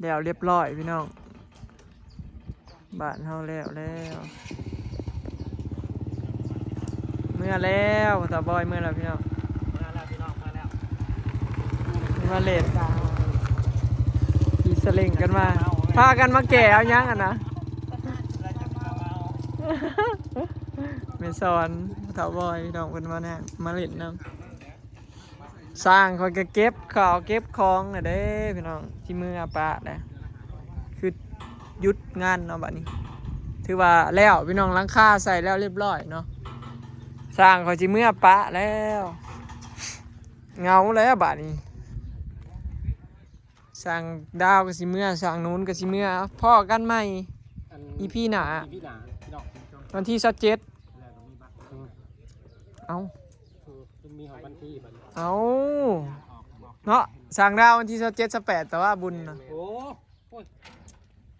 ແລ້ວຮຽບຮ້ອຍພີ່ນ້ອງ ບ້ານເຮົາແລ້ວແລ້ວ ເມືອແລ້ວ ຕາບອຍເມືອແລ້ວພີ່ນ້ອງ ເມືອແລ້ວພີ່ນ້ອງ ເມືອແລ້ວ ມາເຫຼັ້ນ ຂີ່ສະເຫຼັ່ງກັນມາ ພາກັນມາແກ່ເອົາຫຍັງຫັ້ນນະ ແມ່ສອນ ຕາບອຍພີ່ນ້ອງ ເພິ່ນມານະ ມາເຫຼັ້ນນຳ. ຊ່າງຂ້ອຍກໍເກັບເຂົ້າເກັບຂອງແລ້ວເດ້ພີ່ນ້ອງ ຊິເມືອປະແລ້ວ ຄືຢຸດງານເນາະ ບັດນີ້ຖືວ່າແລ້ວພີ່ນ້ອງ ຫຼັງຄາໃສ່ແລ້ວຮຽບຮ້ອຍເນາະ ຊ່າງຂ້ອຍຊິເມືອປະແລ້ວ ເຫງົາແລ້ວບັດນີ້ ຊ່າງດາວກໍຊິເມືອ ຊ່າງນູນກໍຊິເມືອ ພໍ້ກັນໃໝ່ ອັນ ອີພີໜ້າ ອີພີໜ້າພີ່ນ້ອງ ວັນທີຊາວເຈັດ ອືມ ເອົ້າ ເອີ ມັນມີຮອດວັນທີບັດນີ້ ເອົ້າ ເນາະ ຊ່າງດາວວັນທີຊາວເຈັດ ຊາວແປດ ແຕ່ວ່າບຸນນະ ໂອ້ ໂອ້ຍ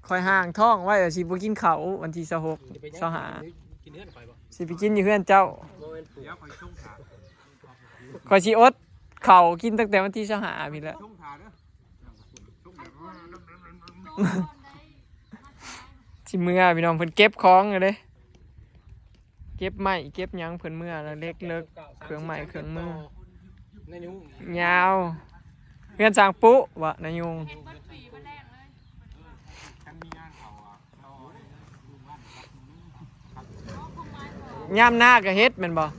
ຂ້ອຍຫ້າງທ້ອງໄວ້ວ່າຊິບໍ່ກິນເຂົ້າວັນທີຊາວຫົກ ຊາວຫ້າ ກິນເຮືອນຂ້ອຍບໍ່ ຊິໄປກິນຢູ່ເຮືອນເຈົ້າ ບໍ່ແມ່ນປູກ ຂ້ອຍຊິອົດເຂົ້າກິນຕັ້ງແຕ່ວັນທີຊາວຫ້າພີ້ແຫຼະ ຊິເມືອພີ່ນ້ອງ ເພິ່ນເກັບຂອງຢູ່ເດ້ ເກັບໄມ້ເກັບຫຍັງເພິ່ນເມືອແລ້ວ ເຫຼັກເລີກ ເຄື່ອງໄມ້ເຄື່ອງມື ຍາວ ເຮືອນຊ່າງປຸບໍ ນາຍຍຸງ ຍາມນາກໍເຮັດແມ່ນບໍ່?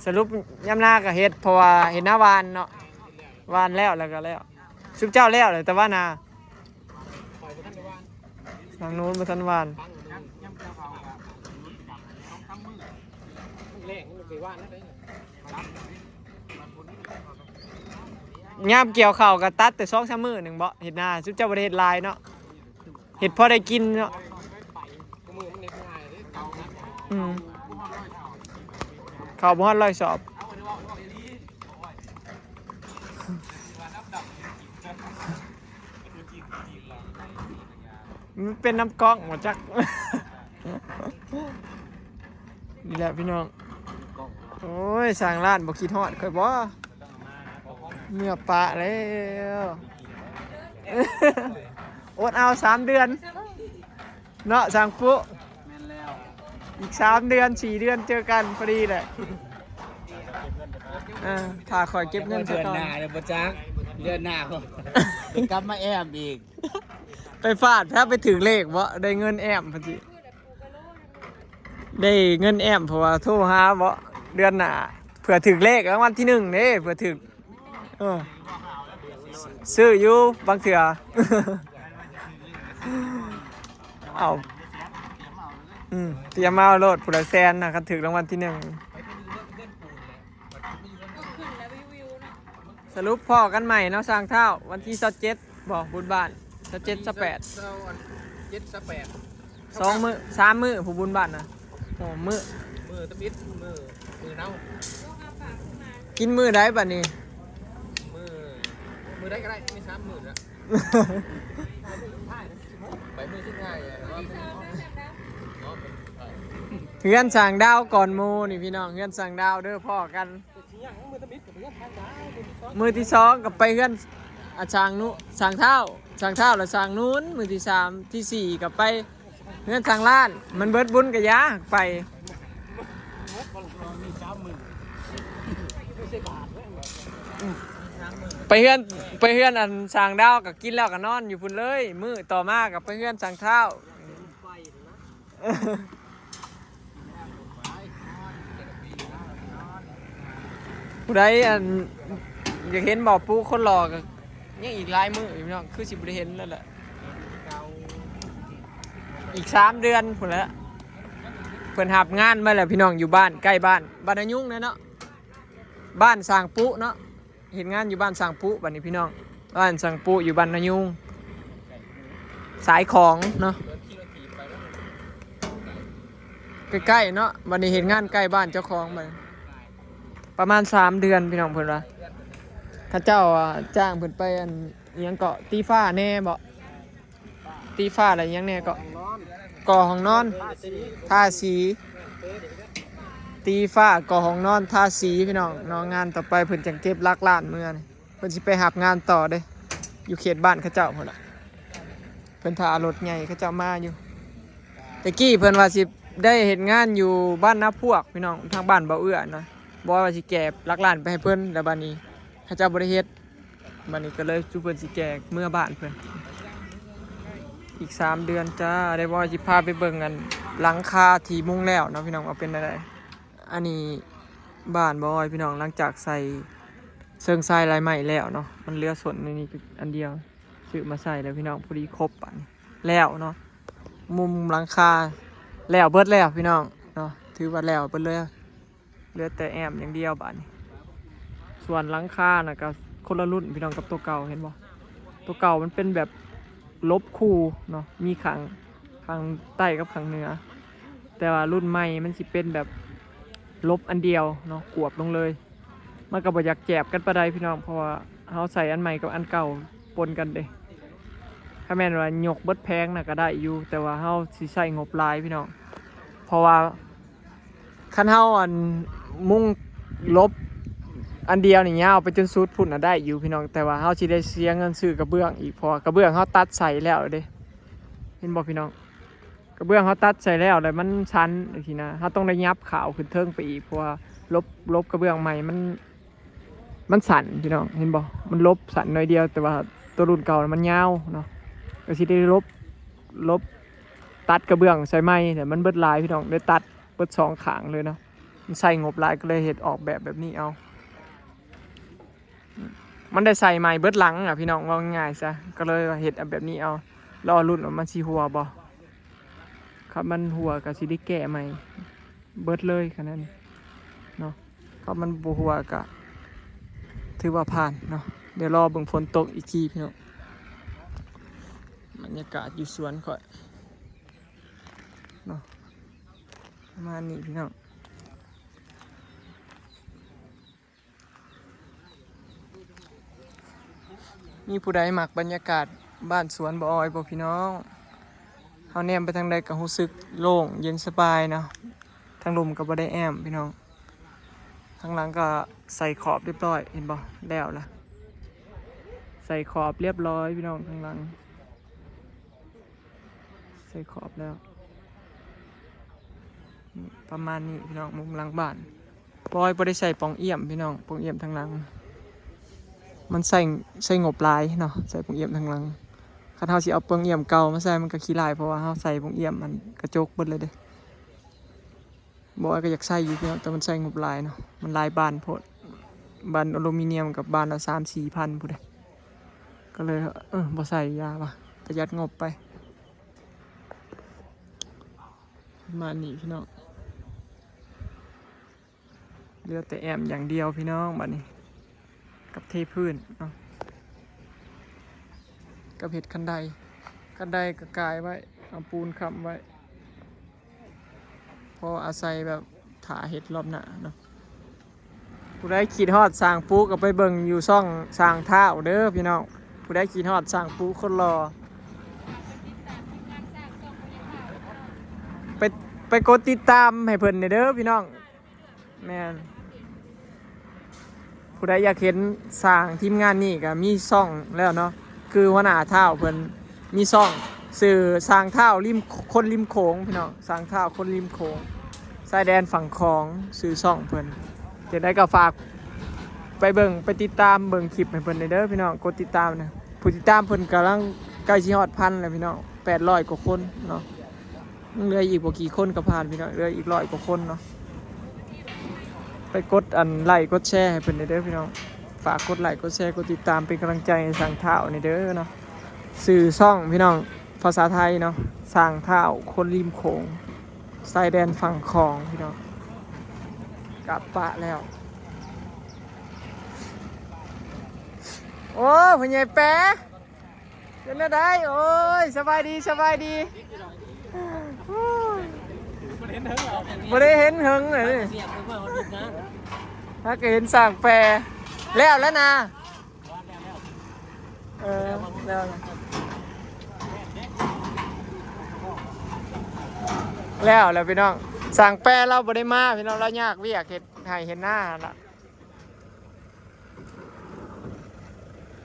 ສະຫຼຸບຍາມນາກໍເຮັດ ເພາະວ່າເຮັດນາຫວ່ານເນາະ ຫວ່ານແລ້ວ ແລ້ວກໍແລ້ວ ຊຸມເຈົ້າແລ້ວແຫຼະ ແຕ່ວ່ານາ ທາງໂນ້ນບໍ່ທັນຫວ່ານ ຍາມກ່ຽວເຂົ້າກໍຕັດແຕ່ສອງສາມມື້ໜຶ່ງບໍ ເຮັດນາ ຊຸມເຈົ້າບໍ່ໄດ້ເຮັດຫຼາຍເນາະ ເຮັດພໍໄດ້ກິນເນາະ ອືມ ເຂົ້າບໍ່ຮອດຮ້ອຍສອບ ມັນເປັນນຳກ້ອງບໍ່ຈັກ ນີ້ແຫຼະພີ່ນ້ອງ ໂອ້ຍ ຊ່າງລ້ານບໍ່ຄິດຮອດຂ້ອຍບໍ? ເມືອປະແລ້ວ ອົດເອົາສາມເດືອນເນາະ ຊ່າງປຸ ແມ່ນແລ້ວ ອີກສາມເດືອນ ສີ່ເດືອນເຈີກັນພໍດີແຫຼະ ເອີ ຖ້າຂ້ອຍເກັບເງິນສະກ່ອນ ເດືອນໜ້າເດີບໍ່ຈັກ ເດືອນໜ້າ ໄປກັບມາແອ້ມອີກ ໄປຟາດ ຖ້າໄປຖືກເລກບໍ ໄດ້ເງິນແອ້ມພຸ້ນຕິ ໄດ້ເງິນແອ້ມ ເພາະວ່າໂທຫາບໍ ເດືອນໜ້າ ເພື່ອຖືກເລກລາງວັນທີໜຶ່ງເດ້ ເພື່ອຖືກ ເອີ ຊື້ຢູ່ບາງເທື່ອ ເອົາ ອືມ ຕຽມເອົາໂລດ ຜູ້ລະແສນນະ ຄັນຖືກລາງວັນທີໜຶ່ງ ສະຫຼຸບພໍ້ກັນໃໝ່ເນາະ ຊ່າງທ້າວ ວັນທີຊາວເຈັດບໍ ບຸນບ້ານ ຊາວເຈັດ ຊາວແປດ ຊາວເຈັດ ຊາວແປດ ສອງມື້ ສາມມື້ ຜູ້ບຸນບ້ານນະ ໂອ້ ມື້ ມື້ຕະບິດ ມື້ ມື້ເນົາ ກິນມື້ໃດບັດນີ້? ມື້ ມື້ໃດກໍໄດ້ ມີສາມມື້ລະ ໄປມື້ສຸດທ້າຍ ເຮືອນຊ່າງດາວກ່ອນໝູ່ນີ້ພີ່ນ້ອງ ເຮືອນຊ່າງດາວເດີ ພໍ້ກັນ ມື້ທີສອງກໍໄປເຮືອນ ອາ ຊ່າງນຸ ຊ່າງທ້າວ ຊ່າງທ້າວ ແລະ ຊ່າງນູນ ມື້ທີສາມ ທີສີ່ກໍໄປເຮືອນຊ່າງລ້ານ ມັນເບິດບຸນກໍຢ່າໄປ ໄປເຮືອນ ໄປເຮືອນອັນຊ່າງດາວກໍກິນແລ້ວກໍນອນຢູ່ພຸ້ນເລີຍ ມື້ຕໍ່ມາກໍໄປເຮືອນຊ່າງທ້າວ. ຜູ້ໃດອັນຢາກເຫັນບໍ່ປູຄົນຫຼໍ່ກໍຍັງອີກຫຼາຍມື້ຢູ່ພີ່ນ້ອງ ຄືຊິບໍ່ໄດ້ເຫັນແລ້ວແຫຼະ ອີກສາມເດືອນພຸ້ນແຫຼະ ເພິ່ນຮັບງານມາແລ້ວພີ່ນ້ອງ ຢູ່ບ້ານໃກ້ບ້ານ ບ້ານນາຍຸງເນາະ ບ້ານຊ່າງປຸເນາະ. ເຮັດງານຢູ່ບ້ານຊ່າງປຸບັດນີ້ພີ່ນ້ອງ ບ້ານຊ່າງປຸຢູ່ບ້ານນາຍຸງ ສາຍຂອງເນາະ ໃກ້ໆເນາະ ບັດນີ້ເຮັດງານໃກ້ບ້ານເຈົ້າຂອງບັດ ປະມານສາມເດືອນພີ່ນ້ອງ ເພິ່ນວ່າ ເຂົາເຈົ້າ ອາ ຈ້າງເພິ່ນໄປ ອັນ ອີ່ຫຍັງເກາະ ຕີຟ້າແດ່ບໍ? ຕີຟ້າແລ້ວຫຍັງແດ່ເກາະ ກໍ່ຫ້ອງນອນ ທາສີ ຕີຟ້າ ກໍ່ຫ້ອງນອນ ທາສີ ພີ່ນ້ອງເນາະ ງານຕໍ່ໄປເພິ່ນຈັ່ງເກັບຫຼັກລ້ານເມືອນີ້ ເພິ່ນຊິໄປຮັບງານຕໍ່ເດ້ ຢູ່ເຂດບ້ານເຂົາເຈົ້າພຸ້ນລະ ເພິ່ນຖ້າລົດໃຫຍ່ເຂົາເຈົ້າມາຢູ່. ແຕ່ກີ້ເພິ່ນວ່າຊິໄດ້ເຮັດງານຢູ່ບ້ານນາພວກ ພີ່ນ້ອງ ທາງບ້ານເບົາເອື້ອນະ ບອກວ່າຊິແກ່ຫຼັກລ້ານໄປໃຫ້ເພິ່ນ ແລ້ວບາດນີ້ເຂົາເຈົ້າບໍ່ໄດ້ເຮັດ ບາດນີ້ກໍເລີຍສູ່ເພິ່ນຊິແກ່ເມືອບ້ານເພິ່ນ ອີກສາມເດືອນຈ້າ. ໄດ້ບອກຊິພາໄປເບິ່ງອັນຫຼັງຄາທີ່ມຸງແລ້ວເນາະ ພີ່ນ້ອງ ວ່າເປັນແນວໃດ. ອັນນີ້ບ້ານບໍ່ອອຍ ພີ່ນ້ອງ ຫຼັງຈາກໃສ່ເຊິ່ງຊາຍລາຍໄມ້ແລ້ວເນາະ ມັນເຫຼືອສົ້ນໃນນີ້ອັນດຽວ ຊື້ມາໃສ່ແລ້ວ ພີ່ນ້ອງ ພໍດີຄົບບາດນີ້ແລ້ວເນາະ. ມຸງຫຼັງຄາແລ້ວເບິດແລ້ວ ພີ່ນ້ອງເນາະ ຖືວ່າແລ້ວເບິດເລີຍ ເຫຼືອແຕ່ແອ້ມຢ່າງດຽວບາດນີ້. ສ່ວນຫຼັງຄານະກໍຄົນລະລຸ້ນ ພີ່ນ້ອງ ກັບຕົວເກົ່າ ເຫັນບໍ່? ຕົວເກົ່າມັນເປັນແບບລົບຄູ່ເນາະ ມີຂ້າງ ຂ້າງໃຕ້ກັບຂ້າງເໜືອ ແຕ່ວ່າລຸ້ນໃໝ່ມັນຊິເປັນແບບລົບອັນດຽວເນາະ ກວບລົງເລີຍ. ມັນກໍບໍ່ຢາກແຈບກັນປານໃດ ພີ່ນ້ອງ ເພາະວ່າເຮົາໃສ່ອັນໃໝ່ກັບອັນເກົ່າປົນກັນເດ້. ຖ້າແມ່ນວ່າຍົກເບິດແຜງນະກໍໄດ້ຢູ່ ແຕ່ວ່າເຮົາຊິໃຊ້ງົບຫຼາຍ ພີ່ນ້ອງ ເພາະວ່າ ຄັນເຮົາ ອັນ ມຸງລົບອັນດຽວນີ້ຍາວໄປຈົນສຸດພຸ້ນນະໄດ້ຢູ່ ພີ່ນ້ອງ ແຕ່ວ່າເຮົາຊິໄດ້ເສຍເງິນຊື້ກະເບື້ອງອີກ ເພາະວ່າກະເບື້ອງເຮົາຕັດໃສ່ແລ້ວເດ້ ເຫັນບໍ່ ພີ່ນ້ອງ? ກະເບື້ອງເຮົາຕັດໃສ່ແລ້ວ ແລ້ວມັນຊັນຈັ່ງຊີ້ນະ ເຮົາຕ້ອງໄດ້ຫຍັບຂາວຂຶ້ນເທິງໄປອີກ ເພາະວ່າລົບ ລົບກະເບື້ອງໃໝ່ມັນ ມັນສັ້ນ ພີ່ນ້ອງ ເຫັນບໍ່? ມັນລົບສັ້ນໜ້ອຍດຽວ ແຕ່ວ່າໂຕລຸ້ນເກົ່າມັນຍາວເນາະ ກໍຊິໄດ້ລົບ ລົບ ຕັດກະເບື້ອງໃສ່ໃໝ່ ແຕ່ມັນເບິດຫຼາຍ ພີ່ນ້ອງ ໄດ້ຕັດເບິດສອງຂ້າງເລີຍເນາະ. ມັນໃຊ້ງົບຫຼາຍ ກໍເລີຍເຮັດອອກແບບແບບນີ້ເອົາ. ມັນໄດ້ໃສ່ໃໝ່ເບິດຫຼັງອະ ພີ່ນ້ອງ ເວົ້າງ່າຍໆຊະ ກໍເລີຍວ່າເຮັດເອົາແບບນີ້ເອົາ. ລໍລຸ້ນວ່າມັນຊິຮົ່ວບໍ່? ຄັນມັນຮົ່ວກໍຊິໄດ້ແກ້ໃໝ່ເບິດເລີຍ ຄັນນັ້ນເນາະ. ຄັນມັນບໍ່ຮົ່ວກໍຖືວ່າຜ່ານເນາະ. ດຽວລໍເບິ່ງຝົນຕົກອີກທີ ພີ່ນ້ອງ. ບັນຍາກາດຢູ່ສວນຂ້ອຍເນາະ ປະມານນີ້ ພີ່ນ້ອງ. ມີຜູ້ໃດມັກບັນຍາກາດບ້ານສວນບໍ່ອອຍບໍ່ ພີ່ນ້ອງ? ເຮົາແນມໄປທາງໃດກໍຮູ້ສຶກໂລ່ງເຢັນສະບາຍເນາະ. ທາງລຸ່ມກໍບໍ່ໄດ້ແອ້ມ ພີ່ນ້ອງ. ທາງຫຼັງກໍໃສ່ຂອບຮຽບຮ້ອຍ ເຫັນບໍ່? ແລ້ວລະ ໃສ່ຂອບຮຽບຮ້ອຍ ພີ່ນ້ອງ ທາງຫຼັງ. ໃສ່ຂອບແລ້ວ ປະມານນີ້ ພີ່ນ້ອງ. ມຸງຫຼັງບ້ານ ບອຍບໍ່ໄດ້ໃສ່ປ່ອງອ້ຽມ ພີ່ນ້ອງ. ປ່ອງອ້ຽມທາງຫຼັງ ມັນໃຊ້ ໃຊ້ງົບຫຼາຍເນາະ ໃສ່ປ່ອງອ້ຽມທາງຫຼັງ. ຄັນເຮົາຊິເອົາປ່ອງອ້ຽມເກົ່າມາໃສ່ ມັນກໍຂີ້ລ້າຍ ເພາະວ່າເຮົາໃສ່ປ່ອງອ້ຽມມັນກະຈົກເບິດເລີຍເດ້. ບໍ່ອອຍກໍຢາກໃສ່ຢູ່ ພີ່ນ້ອງ ແຕ່ມັນໃຊ້ງົບຫຼາຍເນາະ ມັນຫຼາຍບານໂພດ. ບານອາລູມີນຽມກັບບານລະສາມສີ່ພັນພຸ້ນເດ້. ກໍເລີຍ ເອີ ບໍ່ໃສ່ ຢ່າວ່າ ປະຢັດງົບໄປ. ປະມານນີ້ ພີ່ນ້ອງ ເຫຼືອແຕ່ແອ້ມຢ່າງດຽວ ພີ່ນ້ອງ. ບາດນີ້ ກັບເທພື້ນເນາະ ກັບເຮັດຄັນໄດ. ຄັນໄດກໍກາຍໄວ້ ເອົາປູນຄ້ຳໄວ້ ພໍອາໄສແບບຖ້າເຮັດລອບໜ້າເນາະ. ຜູ້ໃດຄິດຮອດຊ່າງປູກໍໄປເບິ່ງຢູ່ຊ່ອງຊ່າງທ້າວເດີ ພີ່ນ້ອງ. ຜູ້ໃດຄິດຮອດຊ່າງປູຄົນຫຼໍ່ ໄປ ໄປກົດຕິດຕາມໃຫ້ເພິ່ນແດ່ເດີ ພີ່ນ້ອງ. ແມ່ນ ຜູ້ໃດຢາກເຫັນຊ່າງທີມງານນີ້ກໍມີຊ່ອງແລ້ວເນາະ ຄືຫົວໜ້າທ້າວເພິ່ນມີຊ່ອງ ຊື່ຊ່າງທ້າວລິມ ຄົນລິມໂຂງ ພີ່ນ້ອງ. ຊ່າງທ້າວຄົນລິມໂຂງ ຊາຍແດນຝັ່ງຂອງ ຊື່ຊ່ອງເພິ່ນ. ຈັ່ງໃດກໍຝາກໄປເບິ່ງ ໄປຕິດຕາມເບິ່ງຄລິບໃຫ້ເພິ່ນແດ່ເດີ ພີ່ນ້ອງ. ກົດຕິດຕາມນະ ຜູ້ຕິດຕາມເພິ່ນກຳລັງໃກ້ຊິຮອດພັນແລ້ວ ພີ່ນ້ອງ ແປດຮ້ອຍກວ່າຄົນເນາະ. ຍັງເຫຼືອອີກບໍ່ກີ່ຄົນກໍຜ່ານ ພີ່ນ້ອງ ເຫຼືອອີກຮ້ອຍກວ່າຄົນເນາະ. ໄປກົດອັນໄລ້ກົດແຊໃຫ້ເພິ່ນແດ່ເດີ ພີ່ນ້ອງ. ຝາກກົດໄລ້ກົດແຊ ກົດຕິດຕາມ ເປັນກຳລັງໃຈໃຫ້ຊ່າງທ້າວແດ່ເດີເນາະ. ຊື່ຊ່ອງ ພີ່ນ້ອງ ພາສາໄທເນາະ ຊ່າງທ້າວຄົນລິມໂຂງ ຊາຍແດນຝັ່ງຂອງ ພີ່ນ້ອງ. ກັບປະແລ້ວ ໂອ້ ພໍ່ໃຫຍ່ແປ ເປັນແນວໃດ? ໂອ້ຍ ສະບາຍດີ ສະບາຍດີ. ໂອ້ຍ ບໍ່ໄດ້ເຫັນເຫິງເລີຍ ຫາກະເຫັນຊ່າງແປ. ແລ້ວແລ້ວນະ ເອີ ແລ້ວ ແລ້ວແລ້ວ ພີ່ນ້ອງ. ຊ່າງແປລາວບໍ່ໄດ້ມາ ພີ່ນ້ອງ ລາວຍາກວຽກເຮັດໄຮ່ເຮັດນາຫັ້ນລະ.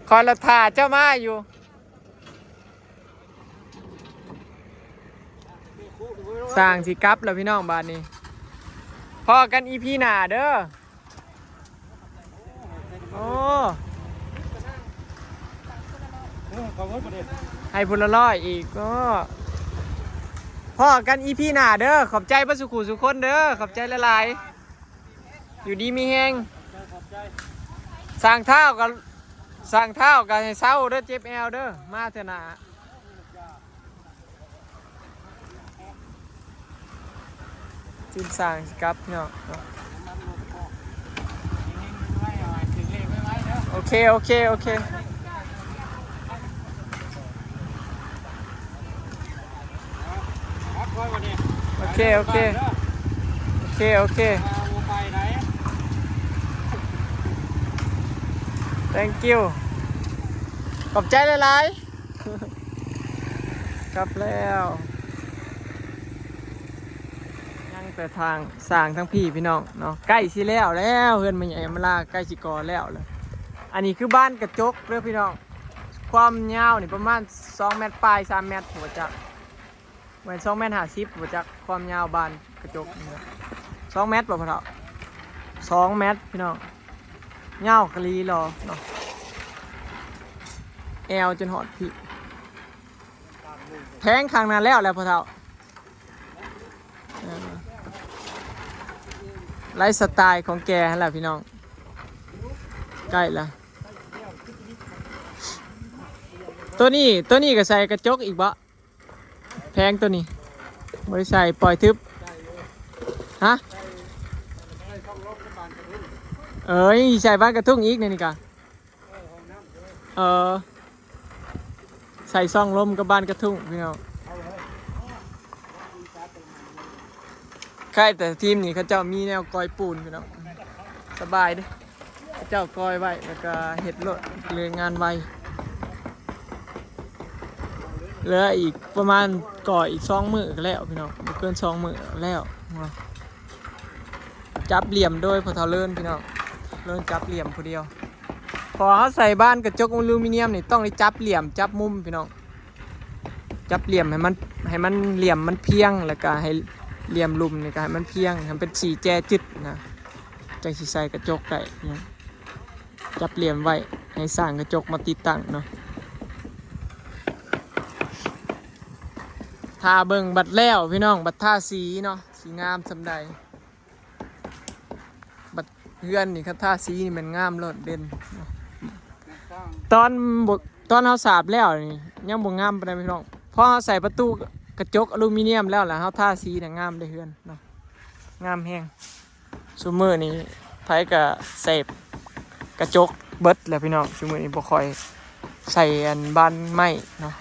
ຂ້ອຍລະຖ້າເຈົ້າມາຢູ່. ສ້າງຊິກັບແລ້ວພີ່ນ້ອງ ບາດນີ້ພໍ້ກັນອີພີໜ້າເດີ. ໂອ້ ໃຫ້ພຸ້ນລະຮ້ອຍອີກ. ໂອ້ ພໍ້ກັນອີພີໜ້າເດີ. ຂອບໃຈເບິດສູ່ຄູ່ສູ່ຄົນເດີ. ຂອບໃຈຫຼາຍໆ. ຢູ່ດີມີແຮງ. ສ້າງທ້າວກໍ ສ້າງທ້າວກໍໃຫ້ເຊົາເດີ ເຈັບແອວເດີ. ມາເທື່ອໜ້າ. ທີມສ້າງຊິກັບເນາະ. ໂອເຄ ໂອເຄ ໂອເຄ ໂອເຄ ໂອເຄ ໂອເຄ ໂອເຄ Thank you. ຂອບໃຈຫຼາຍໆ. ກັບແລ້ວ ຍັງແຕ່ທາງສ້າງທາງພີ້ພີ່ນ້ອງເນາະ. ໃກ້ຊິແລ້ວແລ້ວ ເຮືອນແມ່ໃຫຍ່ອຳມາລາໃກ້ຊິກໍ່ແລ້ວແລ້ວ. ອັນນີ້ຄືບານກະຈົກເດີພີ່ນ້ອງ. ຄວາມຍາວນີ້ປະມານສອງແມັດປາຍ ສາມແມັດ ບໍ່ຈັກ ແມ່ນສອງແມັດຫ້າສິບ ບໍ່ຈັກ ຄວາມຍາວບານກະຈົກນີ້ນະ. ສອງແມັດບໍ່ພໍ່ເຖົ້າ? ສອງແມັດພີ່ນ້ອງ. ຍາວກະລີຫຼໍເນາະ. ແອວຈົນຮອດພີ້. ແພງຂ້າງນັ້ນແລ້ວແຫຼະພໍ່ເຖົ້າ. ເອີ ໄລຟ໌ສະໄຕຂອງແກຫັ້ນແຫຼະພີ່ນ້ອງ. ໃກ້ລະ. ໂຕນີ້ ໂຕນີ້ກໍໃສ່ກະຈົກອີກບໍ່? ແພງໂຕນີ້ ບໍ່ໄດ້ໃສ່ ປ່ອຍທຶບ. ຮະ? ເອີຍ ໃສ່ບານກະທຸງອີກໃນນີ້ກະ. ເອີ ໃສ່ຊ່ອງລົມກັບບານກະທຸງພີ່ນ້ອງ. ໃກ້ແຕ່ທີມນີ້ເຂົາເຈົ້າມີແນວກອຍປູນພີ່ນ້ອງ. ສະບາຍເດ້. ເຂົາເຈົ້າກ່ອຍໄວ້ ແລ້ວກະເຮັດໂລດ ເລີຍງານໄວ. ເຫຼືອອີກປະມານ ກໍ່ອີກສອງມື້ກໍແລ້ວພີ່ນ້ອງ. ບໍ່ເກີນສອງມື້ແລ້ວ. ຈັບຫຼ່ຽມໂດຍພໍ່ເຖົ້າເລີນພີ່ນ້ອງ. ເລີນຈັບຫຼ່ຽມຜູ້ດຽວ. ເພາະເຮົາໃສ່ບານກະຈົກອະລູມີນຽມນີ້ ຕ້ອງໄດ້ຈັບຫຼ່ຽມ ຈັບມຸມພີ່ນ້ອງ. ຈັບຫຼ່ຽມໃຫ້ມັນ ໃຫ້ມັນຫຼ່ຽມມັນພຽງ ແລ້ວກະໃຫ້ຫຼ່ຽມລຸ່ມນີ້ກະໃຫ້ມັນພຽງ ໃຫ້ມັນເປັນສີ່ແຈຈຶດນະ. ຈັ່ງຊິໃສ່ກະຈົກໄດ້. ຈັບຫຼ່ຽມໄວ້ ໃຫ້ຊ່າງກະຈົກມາຕິດຕັ້ງເນາະ. ຖ້າເບິ່ງບັດແລ້ວພີ່ນ້ອງ ບັດທາສີເນາະ ຊິງາມສ່ຳໃດ. ບັດເຮືອນນີ້ ຄັນທາສີນີ້ແມ່ນງາມໂລດ ເດັ່ນ. ຕອນບໍ່ ຕອນເຮົາສາບແລ້ວນີ້ ຍັງບໍ່ງາມປານໃດພີ່ນ້ອງ. ພໍເຮົາໃສ່ປະຕູກະຈົກອະລູມີນຽມແລ້ວ ແລ້ວເຮົາທາສີນະ ງາມເດ້ເຮືອນເນາະ. ງາມແຮງ. ຊຸມມື້ນີ້ໃຜກະເສບກະຈົກເບິດແລ້ວພີ່ນ້ອງ. ຊຸມມື້ນີ້ບໍ່ຄ່ອຍໃສ່ອັນບານໄມ້ເນາະ.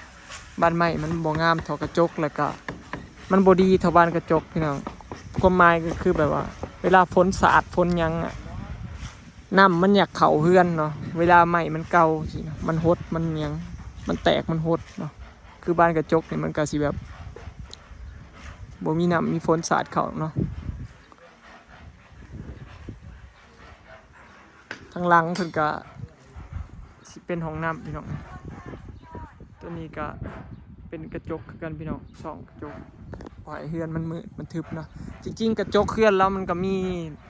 ບານໄມ້ມັນບໍ່ງາມເທົ່າກະຈົກ ແລ້ວກະມັນບໍ່ດີເທົ່າບານກະຈົກພີ່ນ້ອງ. ຄວາມໝາຍກໍຄືແບບວ່າ ເວລາຝົນສາດຝົນຫຍັງອະ ນ້ຳມັນຢາກເຂົ້າເຮືອນເນາະ. ເວລາໄມ້ມັນເກົ່າຊີ້ນະ ມັນຫົດມັນຫຍັງ ມັນແຕກມັນຫົດເນາະ. ຄືບານກະຈົກນີ້ມັນກະຊິແບບ ບໍ່ມີນ້ຳມີຝົນສາດເຂົ້າເນາະ. ທາງຫຼັງເພິ່ນກະຊິເປັນຫ້ອງນ້ຳພີ່ນ້ອງ. ໂຕນີ້ກະເປັນກະຈົກຄືກັນພີ່ນ້ອງ ຊ່ອງກະຈົກ ບໍ່ໃຫ້ເຮືອນມັນມືດມັນທຶບເນາະ. ຈິງໆ ກະຈົກເຮືອນລາວມັນກະມີ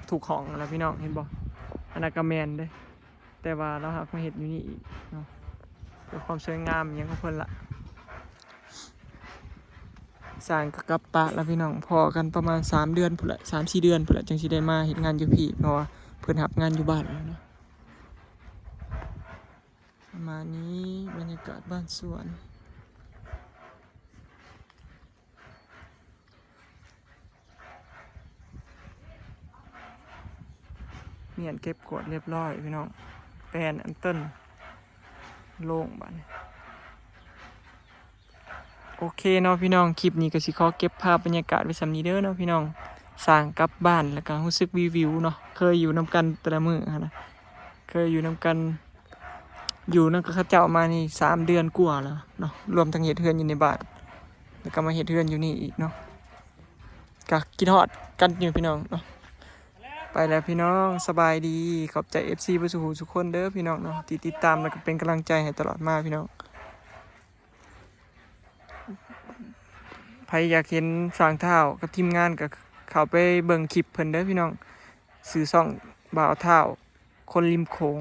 ທຸກຫ້ອງຫັ້ນລະພີ່ນ້ອງ ເຫັນບໍ່? ອັນນັ້ນກະແມ່ນເດ້ ແຕ່ວ່າລາວຮັກມາເຮັດຢູ່ນີ້ອີກເນາະ ເພື່ອຄວາມສວຍງາມອີ່ຫຍັງຂອງເພິ່ນລະ. ຊ່າງກໍກັບປະລະພີ່ນ້ອງ ພໍ້ກັນປະມານສາມເດືອນພຸ້ນລະ ສາມສີ່ເດືອນພຸ້ນລະ ຈັ່ງຊິໄດ້ມາເຮັດງານຢູ່ພີ້ ເພາະວ່າເພິ່ນຮັບງານຢູ່ບ້ານແລ້ວເນາະ. ປະມານນີ້ ບັນຍາກາດບ້ານສວນ. ມ້ຽນເກັບກວາດລຽບຮ້ອຍພີ່ນ້ອງ ແປນອັນຕົ້ນໂລ່ງບາດນີ້. ໂອເຄເນາະພີ່ນ້ອງ ຄລິບນີ້ກໍຊິຂໍເກັບພາບບັນຍາກາດໄວ້ສ່ຳນີ້ເດີເນາະພີ່ນ້ອງ. ສ້າງກັບບ້ານ ແລ້ວກໍຮູ້ສຶກວິວໆເນາະ ເຄີຍຢູ່ນຳກັນແຕ່ລະມື້ຫັ້ນນະ ເຄີຍຢູ່ນຳກັນ ຢູ່ນຳກັບເຂົາເຈົ້າມານີ້ສາມເດືອນກວ່າແລ້ວເນາະ ລວມທັງເຮັດເຮືອນຢູ່ໃນບ້ານ ແລ້ວກໍມາເຮັດເຮືອນຢູ່ນີ້ອີກເນາະ. ກະຄິດຮອດກັນຢູ່ພີ່ນ້ອງເນາະ. ໄປແລ້ວພີ່ນ້ອງ ສະບາຍດີ. ຂອບໃຈເອັຟຊີເບິດສູ່ຜູ້ສູ່ຄົນເດີພີ່ນ້ອງເນາະ ທີ່ຕິດຕາມ ແລ້ວກໍເປັນກຳລັງໃຈໃຫ້ຕະຫຼອດມາພີ່ນ້ອງ. ໃຜຢາກເຫັນຊ່າງທ້າວກັບທີມງານ ກໍເຂົ້າໄປເບິ່ງຄລິບເພິ່ນເດີພີ່ນ້ອງ. ຊື່ຊ່ອງບ່າວທ້າວຄົນລິມໂຂງ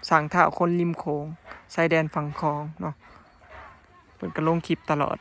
ຊ່າງທ້າວຄົນລິມໂຂງ ຊາຍແດນຝັ່ງຂອງເນາະ. ເພິ່ນກໍລົງຄລິບຕະຫຼອດ.